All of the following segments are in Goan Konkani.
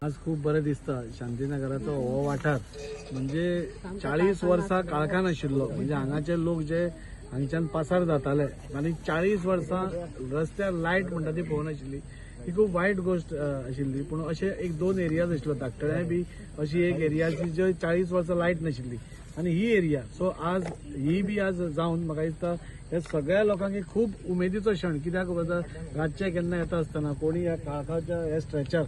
आज खूब बरें दिसता. शांतीनगराचो हो वाठार म्हणजे 40 वर्सां काळखान आशिल्लो. म्हणजे हांगाचे लोक जे हांगच्यान पासार जाताले आनी 40 वर्सां रस्त्यार लायट म्हणटा ती पळोवनाशिल्ली. ही खूब वायट गोश्ट आशिल्ली. पूण अशे एक दोन एरियाज आशिल्लो, धाकटळ्याय बी अशी एक एरिया आशिल्ली जे 40 वर्सां लायट नाशिल्ली आनी ही एरिया. सो आज ही बी आज जावन म्हाका दिसता हे सगळ्या लोकांक एक खूब उमेदीचो क्षण. कित्याक खबर आसा, रातचे केन्ना येता आसतना कोणी ह्या काळखाच्या ह्या स्ट्रेचार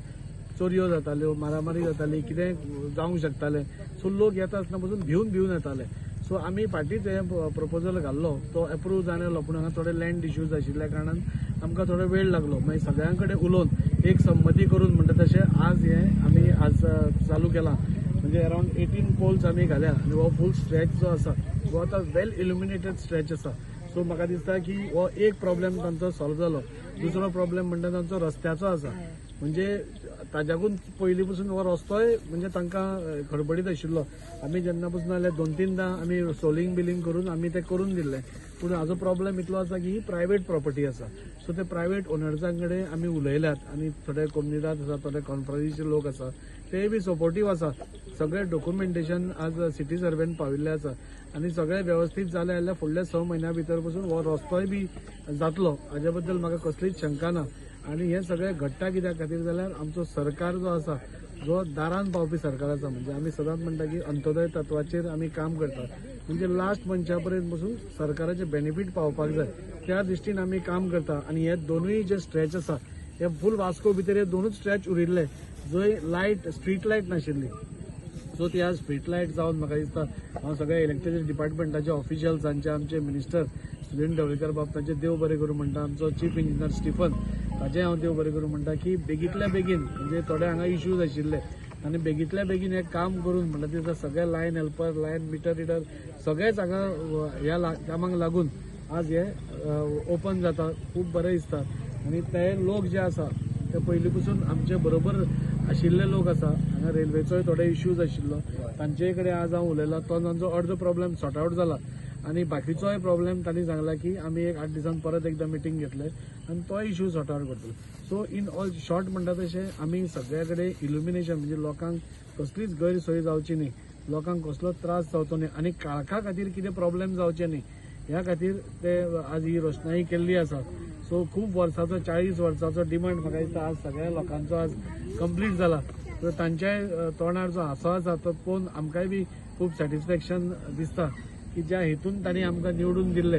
चोरयो जाताल्यो, मारामारी जाताली, कितेंय जावंक शकतालें. सो लोक येता आसतना पसून भिवन भिवन येताले. सो आमी फाटींच हें प्रपोजल घाल्लो, तो एप्रूव जालेलो, पूण हांगा थोडे लँड इश्यूज आशिल्ल्या कारणान आमकां थोडो वेळ लागलो. मागीर सगळ्यां कडेन उलोवन एक संमती करून म्हणटा तशें आज हें आमी आज चालू केलां. म्हणजे अरावंड 18 पोल्स आमी घाल्या आनी हो फूल स्ट्रेच जो आसा हो आतां वेल इल्युमिनेटेड स्ट्रेच आसा. सो म्हाका दिसता की हो एक प्रॉब्लेम तांचो सॉल्व जालो. दुसरो प्रॉब्लेम म्हणटा तांचो रस्त्याचो आसा. म्हणजे ताज्याकून पयलीं पसून हो रस्तोय म्हणजे तांकां खडबडीत आशिल्लो. आमी जेन्ना पसून जाल्यार 2-3दां आमी सोलिंग बिलिंग करून आमी ते करून दिल्ले. पूण हाजो प्रॉब्लेम इतलो आसा की ही प्रायवेट प्रॉपर्टी आसा. सो ते प्रायवेट ओनर्सां कडेन आमी उलयल्यात आनी थोडे कोमुनिदाद आसा, थोडे कॉन्फ्रन्सीचे लोक आसा, ते बी सपोर्टीव आसा. सगळे डॉक्युमेंटेशन आज सिटी सर्वेन पाविल्ले आसा आनी सगळे वेवस्थीत जालें जाल्यार फुडल्या 6 म्हयन्या भितर पसून हो रस्तोय बी जातलो हाजे बद्दल म्हाका कसलीच शंका ना. आनी हें सगळें घडटा कित्या खातीर जाल्यार आमचो सरकार जो आसा, जो दारान पावपी सरकार आसा. म्हणजे आमी सदांच म्हणटा की अंत्योदय तत्वाचेर आमी काम करता. म्हणजे लास्ट मनशा पर्यंत पसून सरकाराचे बेनिफीट पावपाक जाय त्या दृश्टीन आमी काम करता. आनी हे दोनूय जे स्ट्रेच आसा हे फूल वास्को भितर हे दोनूच स्ट्रेच उरिल्ले जंय लायट स्ट्रीट लायट नाशिल्ली. सो ती आज स्ट्रीट लायट जावन म्हाका दिसता हांव सगळ्या इलेक्ट्रिसिटी डिपार्टमेंटाचे ऑफिशियल्सांचे, आमचे मिनिस्टर सुदिन ढवळीकर बाब तांचे देव बरें करूं म्हणटा, आमचो चीफ इंजिनियर स्टिफन ताचें हांव देव बरें करूं म्हणटा की बेगींतल्या बेगीन म्हणजे थोडे हांगा इश्यूज आशिल्ले आनी बेगींतल्या बेगीन हें काम करून म्हणटा ते सगळे line helper, line meter reader सगळेच हांगा ह्या कामाक लागून आज हे ओपन जाता. खूब बरें दिसता. आनी ते लोक जे आसा ते पयलीं पसून आमचे बरोबर आशिल्ले लोक आसा. हांगा रेल्वेचोय थोडे इश्यूज आशिल्लो, तांचे कडेन आज हांव उलयलां, तो तांचो अर्दो प्रॉब्लेम सॉर्ट आवट जाला आनी बाकीचोय प्रॉब्लेम तांणी सांगला की आमी एक 8 दिसान परत एकदां मिटींग घेतले आनी तोय इश्यू सॉर्ट आवट करतले. सो इन ऑल शॉर्ट म्हणटा तशें आमी सगळ्या कडेन इल्युमिनेशन म्हणजे लोकांक कसलीच गैरसोय जावची न्ही, लोकांक कसलोच त्रास जावचो न्ही आनी काळखा खातीर कितें प्रॉब्लेम जावचे न्ही ह्या खातीर ते आज ही रोशनाई केल्ली आसा. सो खूब वर्साचो 40 वर्साचो डिमांड म्हाका दिसता आज सगळ्या लोकांचो आज कंप्लीट जाला. तर तांच्याय तोंडार जो हांसो आसा तो पळोवन आमकांय बी खूब सॅटिस्फॅक्शन दिसता की ज्या हेतून तांणी आमकां निवडून दिल्ले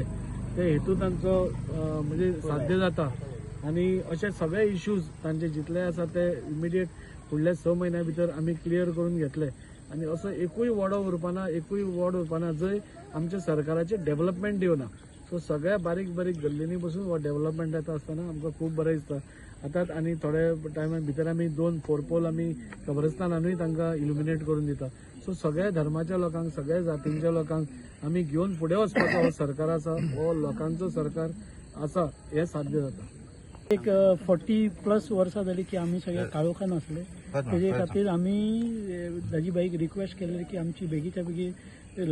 ते हेतू तांचो म्हणजे साध्य जाता. आनी अशे सगळे इश्यूज तांचे जितले आसा ते इमिडिएट फुडल्या 6 म्हयन्या भितर आमी क्लियर करून घेतले. आनी असो एकूय वॉर्डो उरपाना, एकूय वॉर्ड उरपाना जंय आमच्या सरकाराचें डेव्हलपमेंट येवना. सो सगळ्या बारीक बारीक गल्लींनी बसून हो डेव्हलपमेंट येता आसतना आमकां खूब बरें दिसता. आतां आनी थोड्या टायमा भितर आमी 2 4 पोल आमी कब्रस्तानानूय तांकां इल्युमिनेट करून दिता. सो सगळ्या धर्माच्या लोकांक, सगळ्या जातींच्या लोकांक आमी घेवन फुडें वचपाचो हो सरकार आसा, हो लोकांचो सरकार आसा हें साध्य जाता. एक 40+ वर्सां जाली की आमी सगळे काळोखान आसले. तेजे खातीर आमी दाजीबाईक रिक्वेस्ट केल्ली की आमची बेगीच्या बेगीन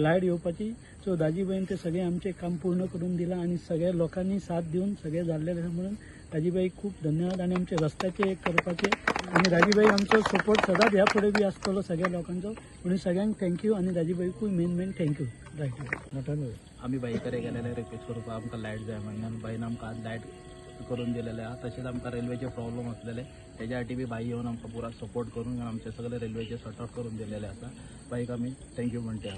लायट येवपाची. सो दाजीबाईन ते सगळे आमचें काम पूर्ण करून दिलां आनी सगळ्या लोकांनी साथ दिवन सगळें जाल्लें आसा म्हणून दाजीबाईक खूब धन्यवाद. आनी आमचे रस्त्याचे करपाचे आनी दाजीबाई आमचो सपोर्ट सदांच ह्या फुडें बी आसतलो सगळ्या लोकांचो म्हणून सगळ्यांक thank you आनी दाजीबाईकूय main main thank you. Right. आमी बाई कडेन गेलेले रिक्वेस्ट करपाक आमकां लायट जाय म्हणून बाईन आमकां आज लायट करून दिलेले आहा. तशेंच आमकां रेल्वेचे प्रॉब्लम आसलेले तेज्या साठी बी बाई येवन आमकां पुरा सपोर्ट करून आमचे सगळे रेल्वेचे सॉर्ट आउट करून दिलेले आसा. बाईक आमी thank you म्हणटा.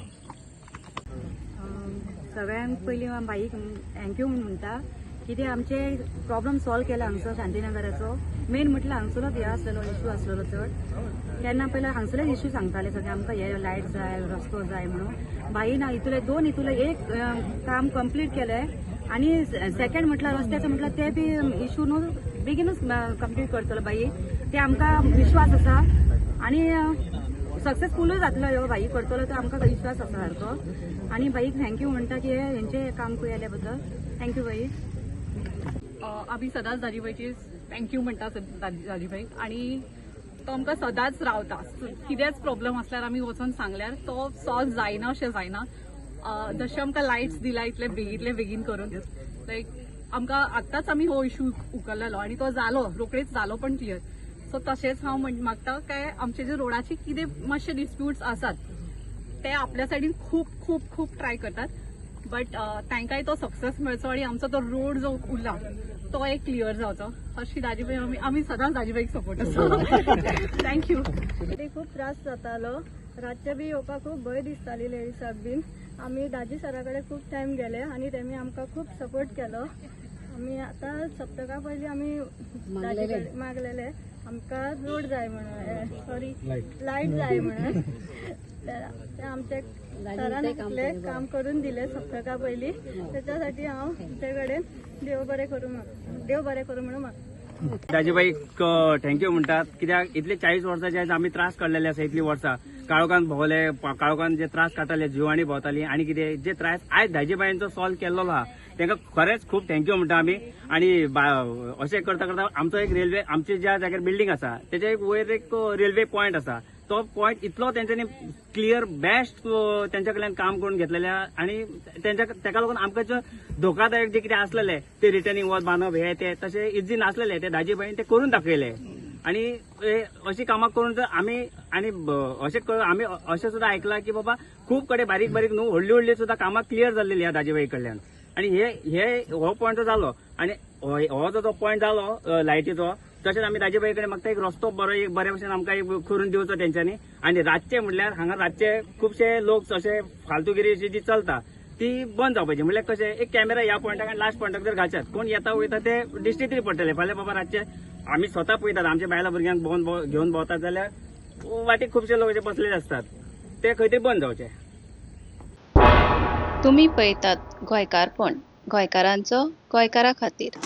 सगळ्यांत पयलीं हांव बाईक thank you म्हणटा कितें आमचे प्रॉब्लम सॉल्व केला हांगसर शांतीनगराचो. मेन म्हटल्यार हांगसरोच हे आसलेलो इश्यू आसलेलो चड. तेन्ना पयलीं हांगसरलेच इश्यू सांगताले सगळे आमकां हे लायट जाय, रस्तो जाय म्हणून. बाईन हितूले दोन हितूले एक काम कंप्लीट केलें आनी सेकंड म्हटल्यार रस्त्याचें म्हटल्यार ते बी इश्यू न्हू बेगीनूच कंप्लीट करतलो बाई, ते आमकां विश्वास आसा आनी सक्सेसफुलूय जातलो ह्यो बाई करतलो तो आमकां विश्वास आसा सारको. आनी बाईक thank you म्हणटा की हेंचें काम केल्या बद्दल thank you बाई. आमी सदांच दाजीबाईची thank you म्हणटा दाजीबाईक आनी तो आमकां सदांच रावता. कितेंच प्रॉब्लम आसल्यार आमी वचोन सांगल्यार तो सॉल्व जायना अशें जायना. जशें आमकां लायट्स दिला इतले बेगींतले बेगीन करून लायक आमकां आत्ताच आमी हो इशू उखल्लेलो आनी तो जालो, रोखडेच जालो पण क्लियर. सो तशेंच हांव मागता काय आमचे जे रोडाचे कितें मातशे डिस्प्यूट्स आसात ते आपल्या सायडीन खूब खूब खूब ट्राय करतात, बट तांकांय तो सक्सेस मेळचो आनी आमचो तो रोड जो उरला तो एक क्लियर जावचो अशी दाजीभाई आमी सदांच दाजीभाईक सपोर्ट आसा. Thank you. खूब त्रास जातालो, रातचे बी येवपाक खूब भंय दिसताली लेडिसाक बीन. आमी दाजी सरा कडेन खूब टायम गेले आनी तेमी आमकां खूब सपोर्ट केलो. आमी आतां सप्तका पयलीं आमी दाजी कडेन मागलेले आमकां रोड जाय म्हणून, सॉरी लायट जाय म्हणून. ते आमचे सरान इतले काम करून दिले सप्तका पयलीं, त्याच्यासाठी हांव तुमचे कडेन देव बरें करूं देव बरें करूं म्हणून मागता. दाजीभाईक thank you म्हणटात, कित्याक इतले 40 वर्सां जे आमी त्रास काडलेले आसा, इतली वर्सां काळोखान भोंवले, काळोखान जे त्रास काडटाले, जिवाणी भोंवताली आनी कितें जे त्रास आयज दाजीभाईंचो सॉल्व केल्लो आहा, तांकां खरेंच खूब thank you म्हणटा आमी. आनी अशें करता करता आमचो एक रेल्वे, आमचे ज्या जाग्यार बिल्डींग आसा तेच्या एक वयर एक रेल्वे पॉयंट आसा, तो पॉयंट इतलो तेंच्यांनी क्लियर बेस्ट तेंच्या कडल्यान काम करून घेतलेले आनी तेका लागून आमकां जे धोकादायक जे कितें आसलेले ते रिटर्निंग वॉल बांदप हे ते तशें इजी नासलेले ते दाजीभाईन ते करून दाखयले. आनी अशी कामां करून जर आमी आनी अशें आमी अशें सुद्दां आयकलां की बाबा खूब कडेन बारीक बारीक न्हू व्हडली व्हडली सुद्दां कामां क्लियर जाल्लेली ह्या दाजीभाई कडल्यान. आनी हे हो पॉयंट जालो आनी हो जो पॉयंट जालो लायटीचो, तशेंच आमी दाजीभाई कडेन मागता एक रस्तो बरो एक बरे भशेन आमकां एक करून दिवचो तेंच्यांनी. आनी रातचे म्हणल्यार हांगा रातचे खुबशे लोक अशे फालतूगिरी अशी जी चलता ती बंद जावपाची. म्हणल्यार कशें एक कॅमेरा ह्या पॉयंटाक आनी लास्ट पॉयंटाक जर घालच्यात कोण येता वयता ते दिश्टी तरी पडटले. फाल्यां बाबा रातचे आमी स्वता पळयतात आमच्या बायलां भुरग्यांक घेवन भोंवतात जाल्यार वाटेक खुबशे लोक अशे बसलेले आसतात, ते खंय तरी बंद जावचे. तुमी पळयतात गोंयकारपण, गोंयकारांचो गोंयकारा खातीर.